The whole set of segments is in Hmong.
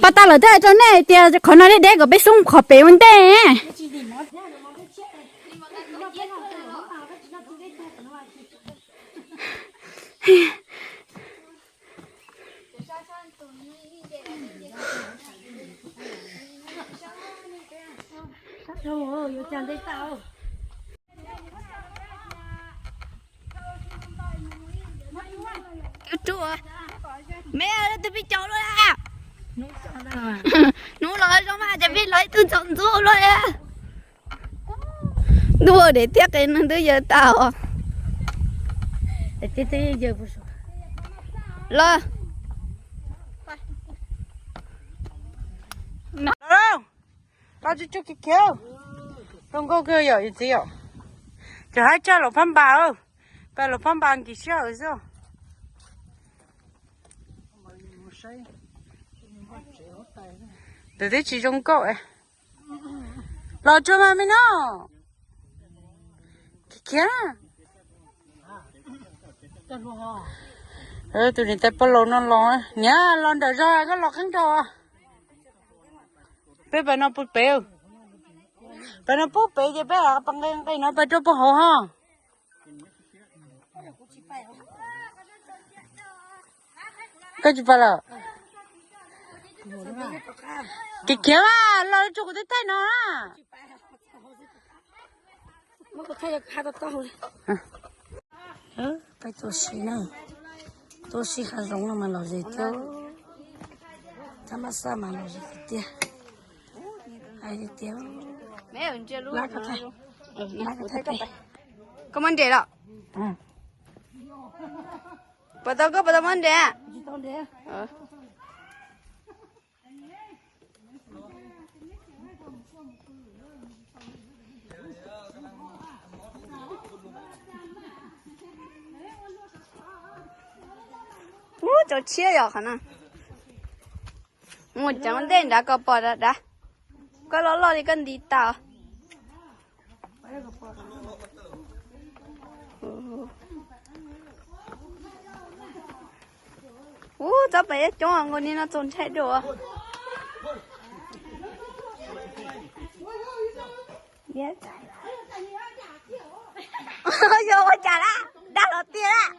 Paj tag lawm thiaj hais rau nej tias qhov no deb deb kom peb xub qhov pem ua ntej. Me tus pib caug luaj. Hnub los zoo mas cov pib los ib tug ntxoov ntxub luaj. Ntuj, dev thiab qe neeg twb yawg tas os. Los, los tsuj tsuj kiv khiav. Zoo nkauj kawg yom yawm txiv yom. Tseem hais tsa laum phab npas, pas laum phab npas nkis sij hawm xwb. Ntawm twb tsis zoo nkauj. Los tsuag mas me no. Khiav. Tus niam tais pog laus no los, niam los nram zos koj los qeeb rau. Peb pas no pub pem, pas no pub pem ces peb pas nqe nqe no pas rau pub hauv ho. Koj tsis pas lawm? Khiav khiav mas los tsuag kuv twb thaij no na. Peb tuaj si na, tuaj si hav zoov no mas lom zem thiab, thab mab xaj mas lom zem tiag tiag. Hais tias, lab koj thaij, lab koj thaij peb. Koj muab nres los? Puas tau koj puas tau muab nres? Ub, cov tshiab yom qhov no. Mus ceev ntej nrad kom pom dav. Koj loj loj li koj nti tas. Ub, txhob pais ib coob nkaus li no txaus ntshai dua. Yog ua cas lawm, dag los tiag lawm.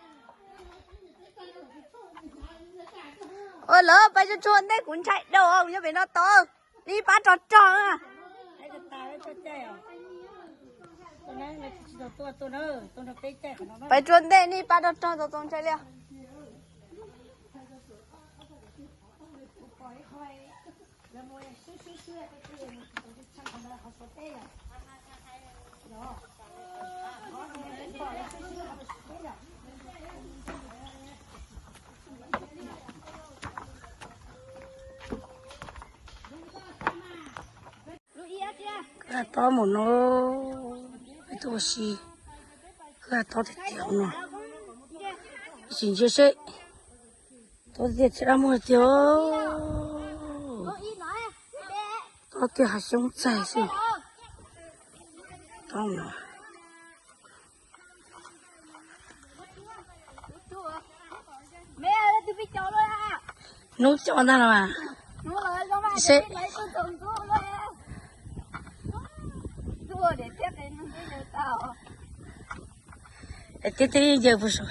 Ua lawv pais tsuag tsuag ntej kuv ntshai dua, kuv nyob pem no tod. Neb pab rog rog. Pais tsuag ntej neb pab rog rog txaus txaus ntshai li. Kwj ha tob mus no, peb tuaj ua si, kwj ha tob tiag tiag no, sim ntsia seb, tob tiag tsis dab muag tiag, tob tiag hav xyoob txaig xwb, tob no. Hnub co ntag los mas. Seb, tib tib yawg puas saum.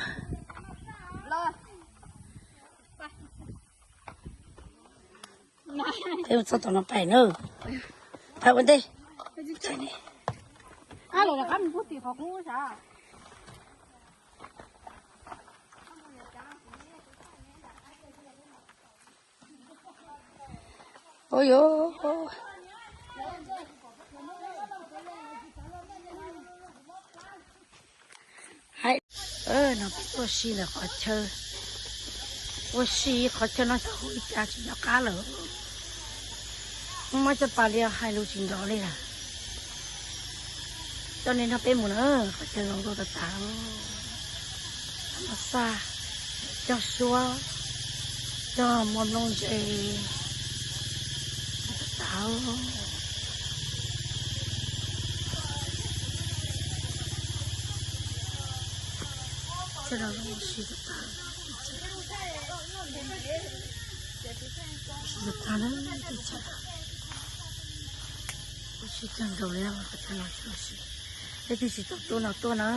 Peb mus txog tom no pais na. Pais ua ntej. Ua yuav hais, no peb tuaj si ntawm qhov chaw, ua si qhov chaw no xyov hu li cas tsis nco qab lawm. Muab coj pas li hais lus tsis nrov li lawm. Coj nej nrog peb mus na, qhov chaw zoo nkauj tas tas, thab mab xaj, cog suab, cog muaj nplooj ntse, tas tas. Sib tag na, sib tag nraud li, peb twb tsis tau tuaj no tuaj na.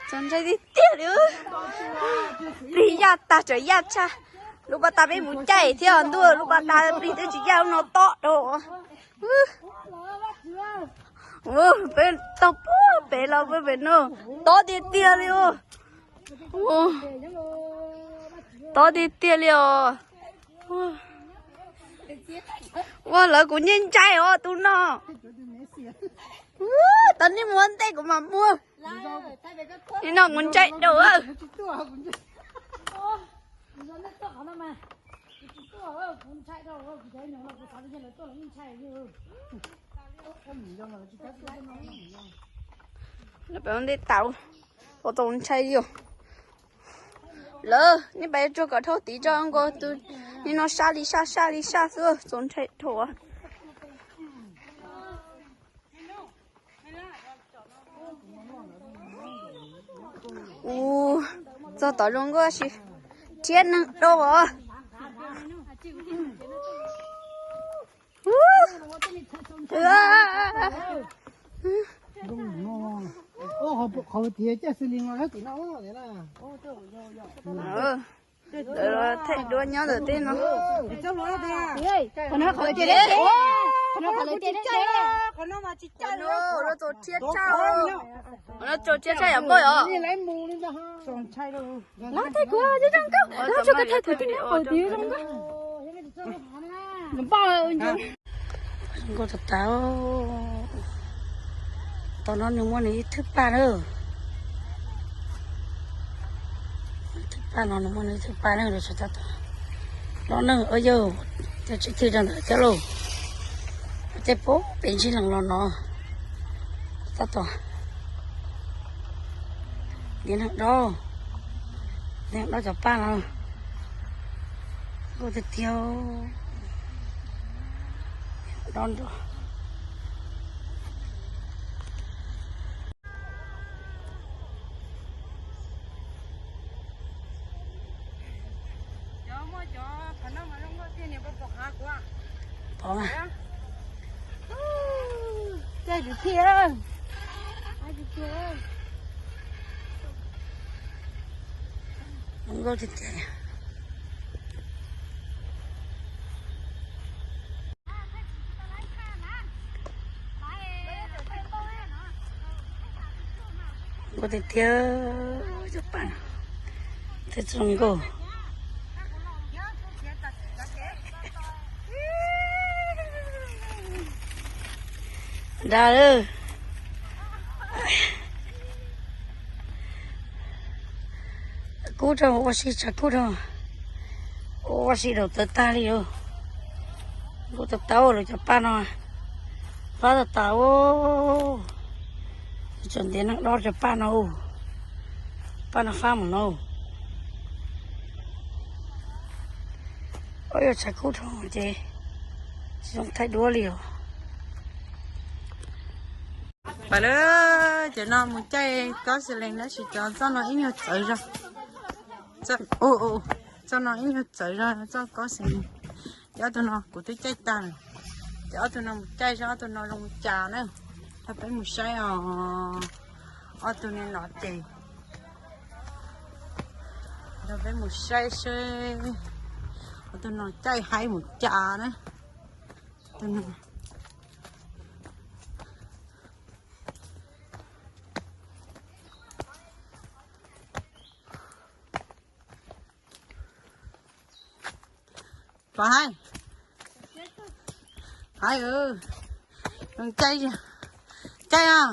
Txaus ntshai tiag tiag li. Plig yaj tag, tsam yaj tshaj. Lub pas tas peb mus caij thiab ntuj, lub pas tas plig twb tsis yaj, lub no tob dhau. Peb taug puag pem los pem no, tob tiag tiag li os. Tob tiag tiag li os. Ua lawv kuv ntshai ntshai os tus no. Tau nej muab ntej kuv mam muag. Nim no kuv ntshai dhau. Lawv pem ua ntej tau, ua tau ntshai li os. Lawv, nej pais tsuag kom dhau tid tso, nkaus tus nim no sab li sab, sab li sab xwb, txaus ntshai dhau. Ua, txog tom zoo nkauj tab sis rhiab neeg dhau os. Qhov tias caj xws li no tim no. Thaij duab nyob ntawm tej no. Qhov no qhov tias, qhov no qhov tias, qhov no mas tsis caj li, qhov no txaus rhiab tshaj, qhov no txaus rhiab tshaj yam npoj os. Lawv thaij kuv zoo nkauj, lawv tso kuv thaij kuv tus nab qaum tid zoo nkauj. Npoj nkauj tas tas. Tau no nws muaj nws ib thwj paj na. Thwj paj no nws muaj nws ib thwj paj na, rau sawv tab tom. Los neeg ua yog tej tsis thwj rau ntawm thiab lauj. Tej pem ntsib leej los no tab tom. Niam neeg dob, niam neeg dob cov paj no. Nkauj tiag tiag, dob nrog. Pom mas. Nkauj tiag tiag. Nkauj tiag tiag, cov paj no thiab txoj nkauj. Dag lawm. Kub rau ua si tshav kub rau. Ua si daum tawv tag li os. Nkauj tas tas lawv cov paj no. Fab tas tas. Tseem ntiav neeg dob cov paj no. Paj no fab mus no. Ua yog tshav kub rau ces tsis zoo thaij duab li os. Pais lawm, cov no mus caij kob xi lees tab sis cov txoj no ib nyuag txawv zog. Txoj no ib nyuag txawv zog txoj kob xi lees. Ces ob tug no kuv twb caij tag lawm. Ces ob tug no mus caij saib ob tug no zoo li cas na. Thaum peb mus saib os, ob tug no no ces, thaum peb mus saib seb ob tug no caij haib mus cas na. Pom hais, hais, caij, caij os.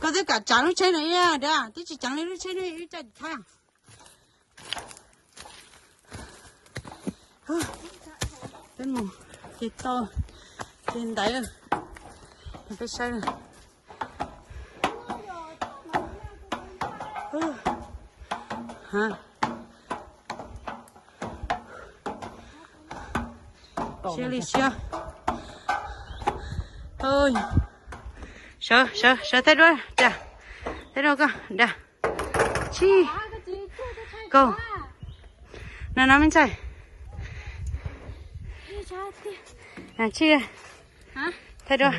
Koj twb kam tsav lub tsheb no ib yam, twb tsis tsav li lub tsheb no ib, caij thab. Peb mus ces tau, ces ntaiv, peb saib. Siab li siab. Sawv, sawv, sawv thaij duab da. Thaij duab koj da. Tsib, kaum. No no me ntxhais. Tsib, thaij duab.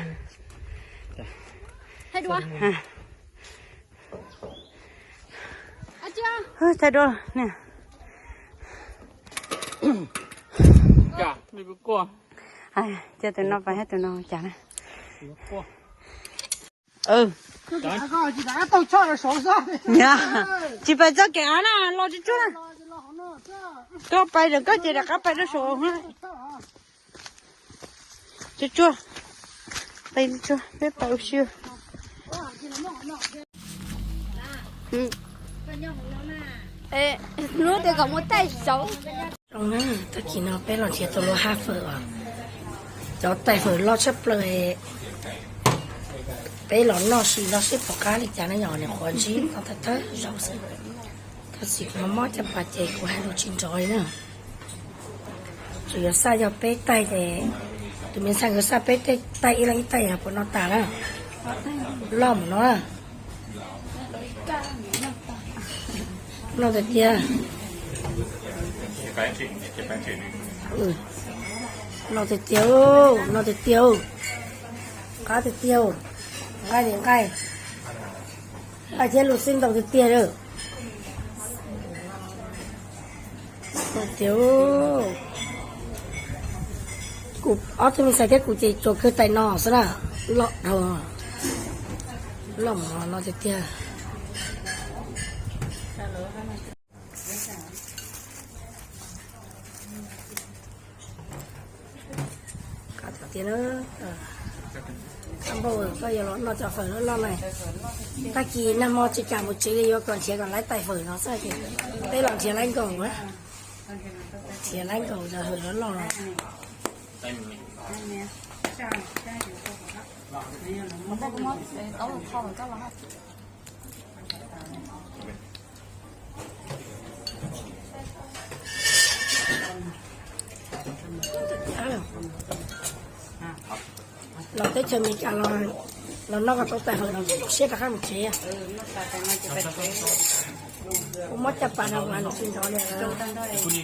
Thaij duab. Cia tus no pais hab tus no cas na. Tsis pais txoj kev av na, los tsuag tsuag na. Koj pais ntawm koj ces rov qab pais rau saum. Tsuag tsuag, peb pais ua si. Hnub twg kom mus taij saud. Tag kis no peb los nrhiav tau lub hab fawm os. Cov tais fawm loj tshaj plaws. Peb los noj sim no seb pom qab li cas na, yog nws qhuav ntsib no thawj thawj zaug xwb. Tab sis kuv mob mob caj pas ces kuv hais lus tsis nrov li na. Tsuas yog xaj yog peb taig ces tus me ntxhais nkawd xaj peb taig ib leeg ib taig puas noj tas na. Loj mus no na. Noj tiag tiag. Noj tiag tiag, noj tiag tiag. Qab tiag tiag. Nqaij li nqaij. Nqaij thiab lub xib ntaus tiag tiag lawm. Tiag. Kuv ob tug me ntxhais thiab kuv ces tsuas kawg tais no xwb na. Loj dhau. Loj mus no tiag tiag. Tiag na. Koj npauj, koj yuav los noj cov fawm loj loj na. Tag kis nag hmo tsis kam mus tsev li, yuav kom nrhiav kom lawv tais fawm no xwb ces peb los nrhiav lawv nkaus. Nrhiav lawv nkaus cov fawm loj loj. Los teb chaws Amelikas los noj kom tau tais fawm no siab rov qab mus tsev. Kuv mob caj pas no mas tsis nrov li.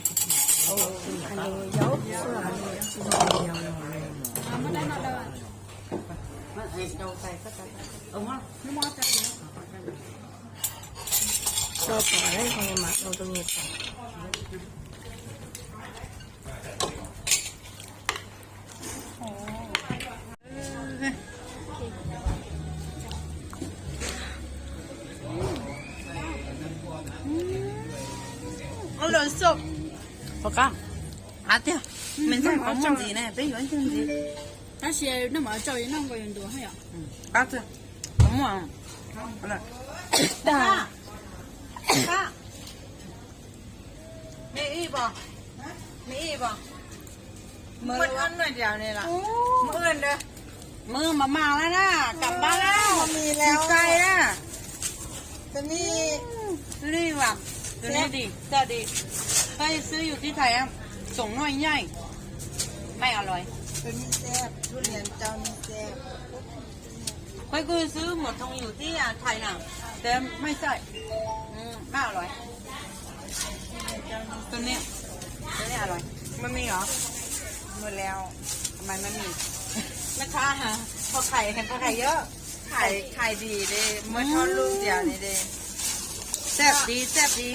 Ua lawm xwb. Pom qab. Qab tiag. Me ntxhais qhov muaj ntxiv ne, peb yuav ib tug ntxiv. Tab sis noj mov tsaus noj nkaus yus ntuas yom. Qab tiag. Qhov muaj. Dag. Me ib pom, me ib pom. Muaj ib no yam ni lawm. Muaj ib no. Muaj mas mas lawm na, kam npab na. Tsis sai na. Tus ni, tus ni vam, tus ni di, txawj di. Koj xwb yus tib thais, tsoom nuj nyaij, maj os lawm. Tus ni xeb, tus ni xeb. Koj kuj xwb muam thoo yus tib thais na, tes maj xawj, maj os lawm. Tus ni, tus ni os lawm. Maj mi os, maj mi, maj mi. Maj khab, phau khais, phau khais yom. Khais, khais di de, muaj thauj lub tias ni de. Xeb di, xeb di.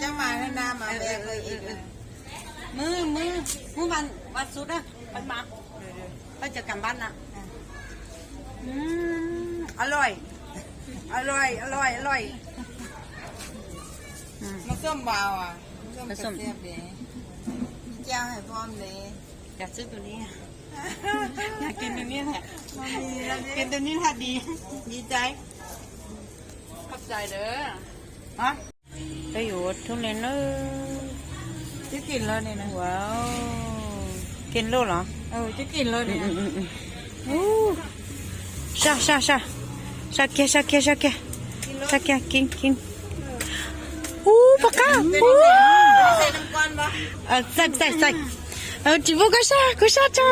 Cov mas na mas. Maj, maj, maj vas, vas xub na, vas mas. Koj cov kam npab na. Ub, a loj, a loj, a loj, a loj. Mas xom npas as, mas xom npas. Cas xwb tus ni, kev tus ni, kev tus ni haj di, di cai, khab cai dawb. Peb yuav thub li na. Wow, kev loj los? Saj, saj, saj, saj kiag, saj kiag, saj kiag, saj kiag, kev, kev. Ub, pom qab, ub. Txaij, txaij, txaij. Tsis pub koj saj, kuv saj tso.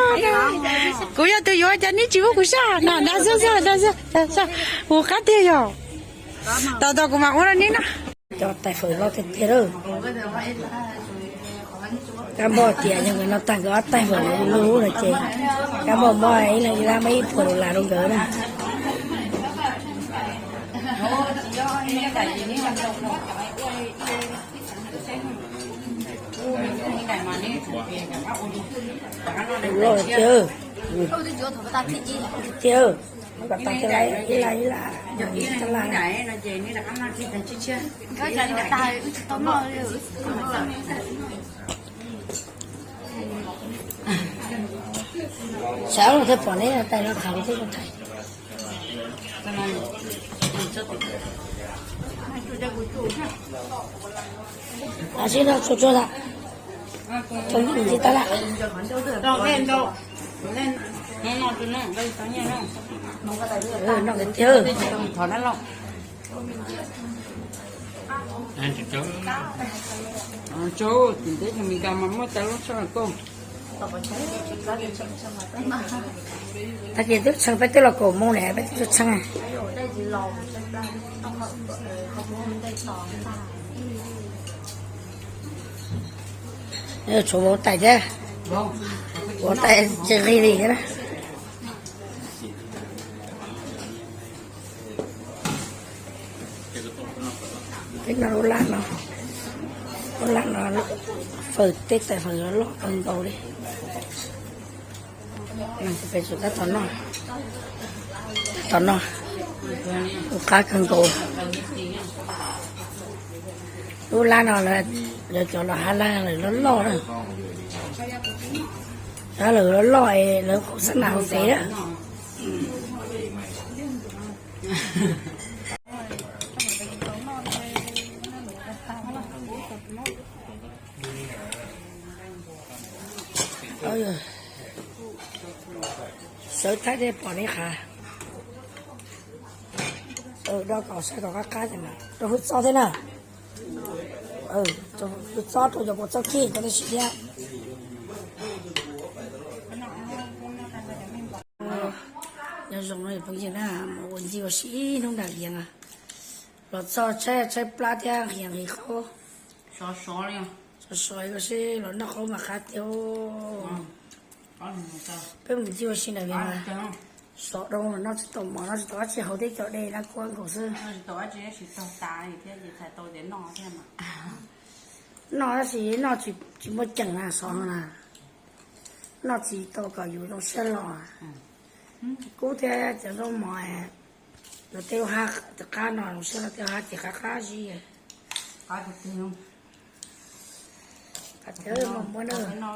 Kuv yog tus yuav cas neb tsis pub kuv saj no, da xwb xwb, da xwb xwb, mus qab tiag yog. Tau tau kuv mam ua rau neb na. Cov tais fawm loj tiag tiag lawm. Kab npauj tias yog nkawd no tag nkawd ob tais fawm lub no ces kab npauj muab ib leeg ib lab muab ib puas dollar rau nkawd na. Loj tiag tiag, kom tau ib lab ib lab ib lab. Xav los thiaj pom neb tais no tham thiab. Sib no tsuag tsuag tau, tau ntsis tas lawm. No tiag tiag. Tsis ntev Meskas mas muaj tais loj tshaj koj. Tag kis twb tshee peb twb los kaum moos lawm peb twb tshee. Tshuav vauv tais thiab, vauv tais tsis nqig li thiab na. Peb noj lub lab no, lub lab no fawm tej tais fawm loj kawg nkaus li. Peb tsum tab tom noj, tab tom noj, ua qab kawg nkaus. Lub lab no lawv cov los hav lab lawv loj loj na, lawv loj loj es lawv qhov xab nas hauv pes na. Sawv thaij thiaj pom neb qhav. Do kom saib kom qab qab ces rau hwj txob thiab na. Hwj txob rau cov kua txob kij rau tab sis thiab. Nyob zoo no phooj ywg na, mus ua ncig ua si ib hnub nram Vias, los txog tshaib tshaib plab thiab nqhis nqhis qaub. Sov sov seb los noj qaub mas qab tiag. Peb mus ncig ua si nram Vias mas sov dhau los noj tsis tau mov, noj tsis tau dab tsi, haus tej cov dej lab kuab nkaus xwb. Noj tab sis noj tsis muaj ceem na, sov no na. Noj tsis tau kom yus zoo siab los. Kub thiab cov zaub mov, los tej lub hab qab no zoo siab, los tej lub hab ces qab qab zib. Qab tiag, muaj muab na.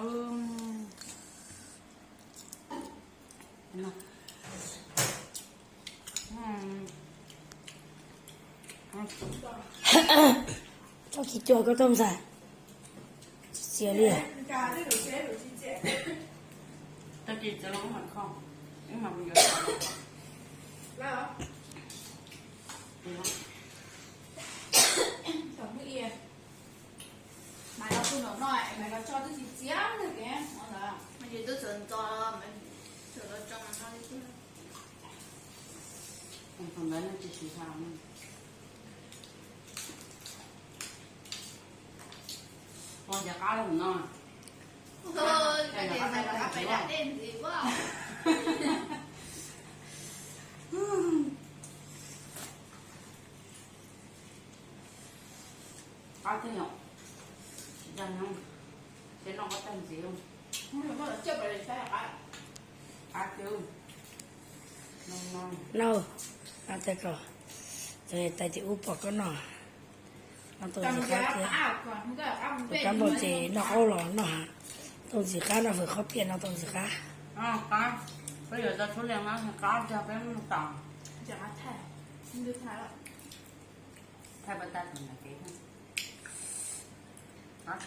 Tsob kis cua koj tuaj ntxawm, tsis txias li. Ua cov qab los no. Qab tiag yom. Tsis dag no, ces noj qab tag ntxiv. Qab tiag. No, no tais ko, tais tim ub pom koj noj, noj tau ntxim qab tiag. Tus kab npauj ces noj qaub los noj hav, tau ntxim qab, noj fawm qhob pias no tau ntxim qab. Qab, peb yuav tau txhua leej no qab tiag peb mus tos. Qab,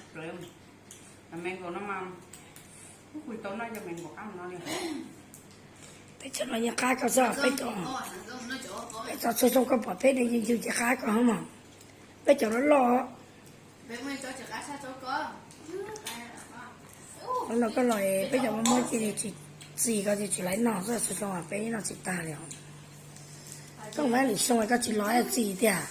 me nkaus no mas, kuv tau noj cov me nkaus qab no li. Peb cov no yeej qab koj xwb, peb cov, peb cov txhua xyoo koj pom peb de ncw ncw ces qab koj hov mas. Peb cov loj loj. Hnub no koj los peb cov mos muab cia li tsis txi, koj cia li tsis laib noj xwb, xyoo no peb noj tsis tag li os. Koj mus lwm xyoo koj tsis los txi tiag.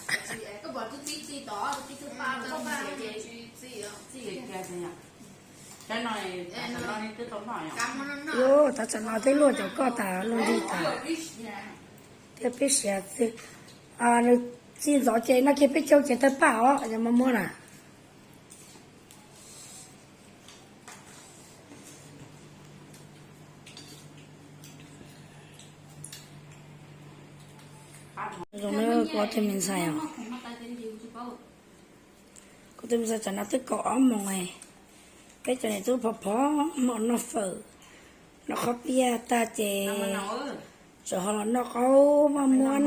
Yuav tas tsam no twb luaj cov koj tas luaj nrig tas. Thiab peb siav xwb. Nws txi ntxov ces noj kiag peb caug ces tawg paj os, yog mos muab na. Zoo na, kuv tus me ntxhais os. Kuv tus me ntxhais tsam no twb kaum ob moos, peb cov niam tub phov phov hmo noj fawm, noj qhob piaj tag ces tseem ho los noj qaub, maj muab,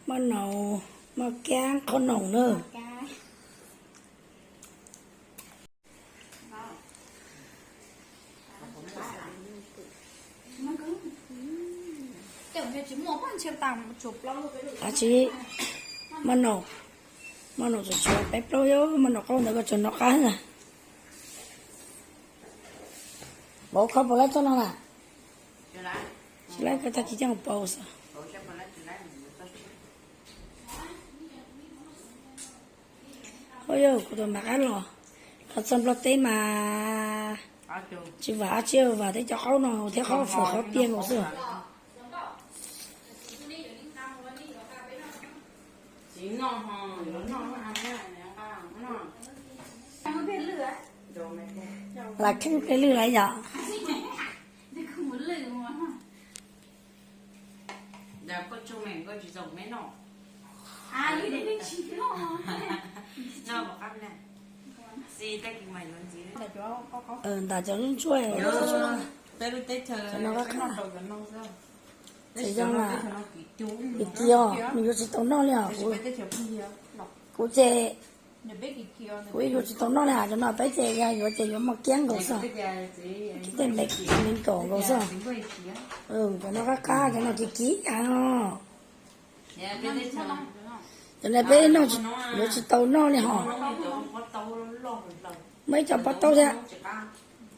maj naus, maj kab, qhob noom na. Tab sis maj naus, maj naus tseem tshuav peb plaub, maj naus qaub ntawd koj tseem noj qab na. Npaum koj puas laib txoj no na? Tsis laib, koj tag kis coj mus pauv xwb. Ua yog kuv tus mam qab los, los txog Nplog teb mas tsis vam dab tsi, vam tej cov qaub no thiab qhob fawm qhob piaj nkaus xwb. Lam kheej pliag lwj lawm yom. Ntawm cov ntsuab, cov no qab qab. Txawm yog mas, nws kiv os, nws yuav tsis tau noj li os. Kuv ces, kuv yuav tsis tau noj li os, cov no peb ces yog yuav ces yuav muaj kiab nkaus xwb. Kiab tej me nkaus nkaus xwb. Cov no qab qab, cov no kiv kiv cas no. Cov no peb noj, yuav tsis tau noj li hos. Muaj ib co pob taub thiab,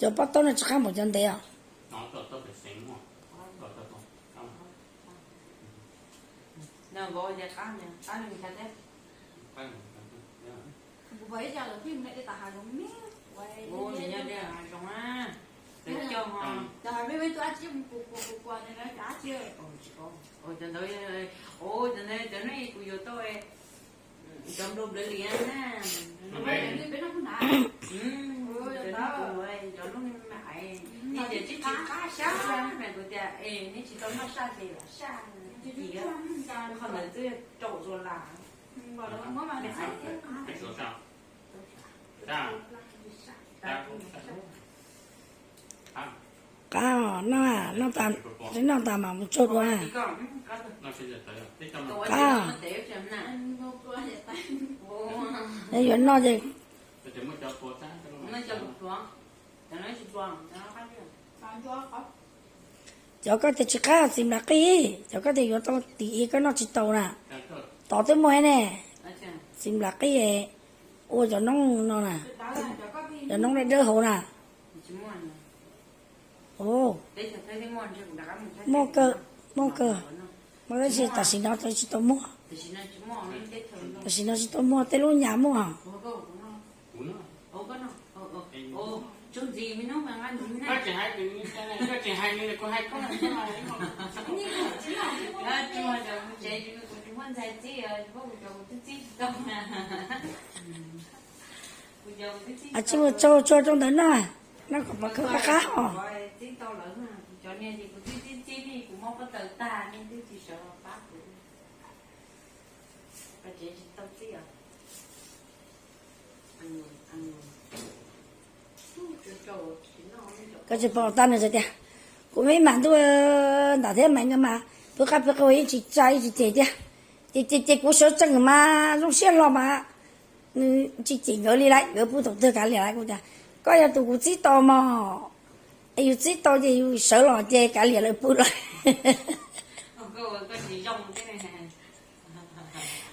cov pob taub no tsis qab npaum cov ntev os. Cov nplua nplawv li na. Cov lub me me, nej tias tsis qab sab, kuv tias es nej tsis tau noj saj ces lam saj, qhov ntawd twb rau ua lam. Qab, noj, noj tas, noj tas mam mus tso dua. Qab, yuav noj ces cov koj tias tsis qab txiv nplam qij, cov koj tias yuav tau tim koj noj tsis tau na. Tod twb muaj ne, txiv nplam qij ua cov noob no na, cov noob dawb dawb hauv na. Muaj kawg, muaj kawg, muaj tab sis tam sim no tsis tau muaj. Tam sim no tsis tau muaj, tej lub nyam muaj. Tsis mus tso tsua rau ntawd noj, noj kom pov khawv qab qab os. Koj tsis pom tag nws tias, kuv me mas ntuj ntawd thiab mas nkawd mas pw qab pw qab yeej tsis tsa yeej tsis cem tiag. Ces ces ces kuv sawv tsees mas zoo siab hlo mas nws tsis cem nkawd li lawm, nkawd pw thaum twg kav liam lawm. Kuv tias, koj yog tus kuv txib tau mog, es yus txib tau ces yus sawv los ces kav liam lawv pw lawm.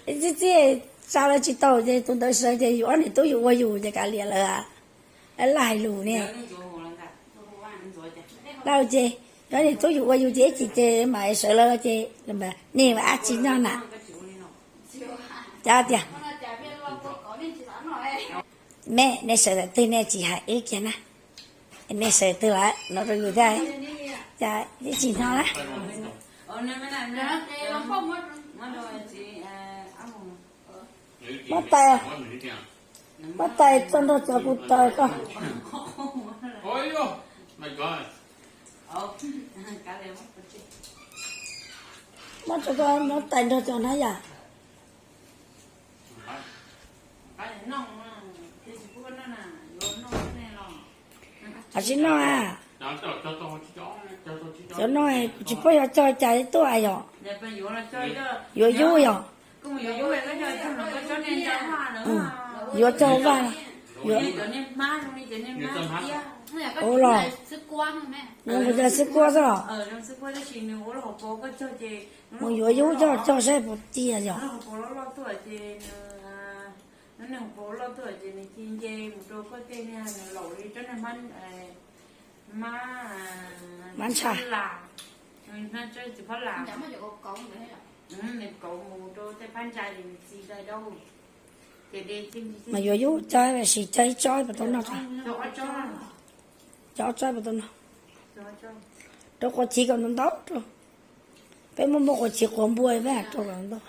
Txib txib tsa lawv tsis tau ces tus ntawd sawv ces yus ob niam tub yus ua yus ces kav liam lawv. Laj hais lus ne. Laj ces, cov niag tub yus ua yus ces ib chim ces mam sawv lawm ces, nej ua dab tsi noj na? Cov tias, me, nej sawv daws twg nej tsis hais wb kiag na. Nej sawv twg lawm no rau yus thiab, cas ib tsis hnov na. Muab tais, muab tais tso nrog cov kuv taws koj. Muab tso koj muab tais nrog cov na yom. Qab tsis noj a. Cov no kuv tsis paub yog cog cas tuaj yom. Yuav yub yom. Yuav cog vaj. Ua los, nws mus cog xwb kuab xwb los. Mus yuav yub cog cog saib puas tiag yom. Mab ntshai. Mas yuav yub cog, sim cog ib tsob puas tau noj? Cog ob tsob puas tau noj? Rau quav chiv kom ntau ntau rau. Peb muaj muaj quav chiv quav npua peb rau kom ntau.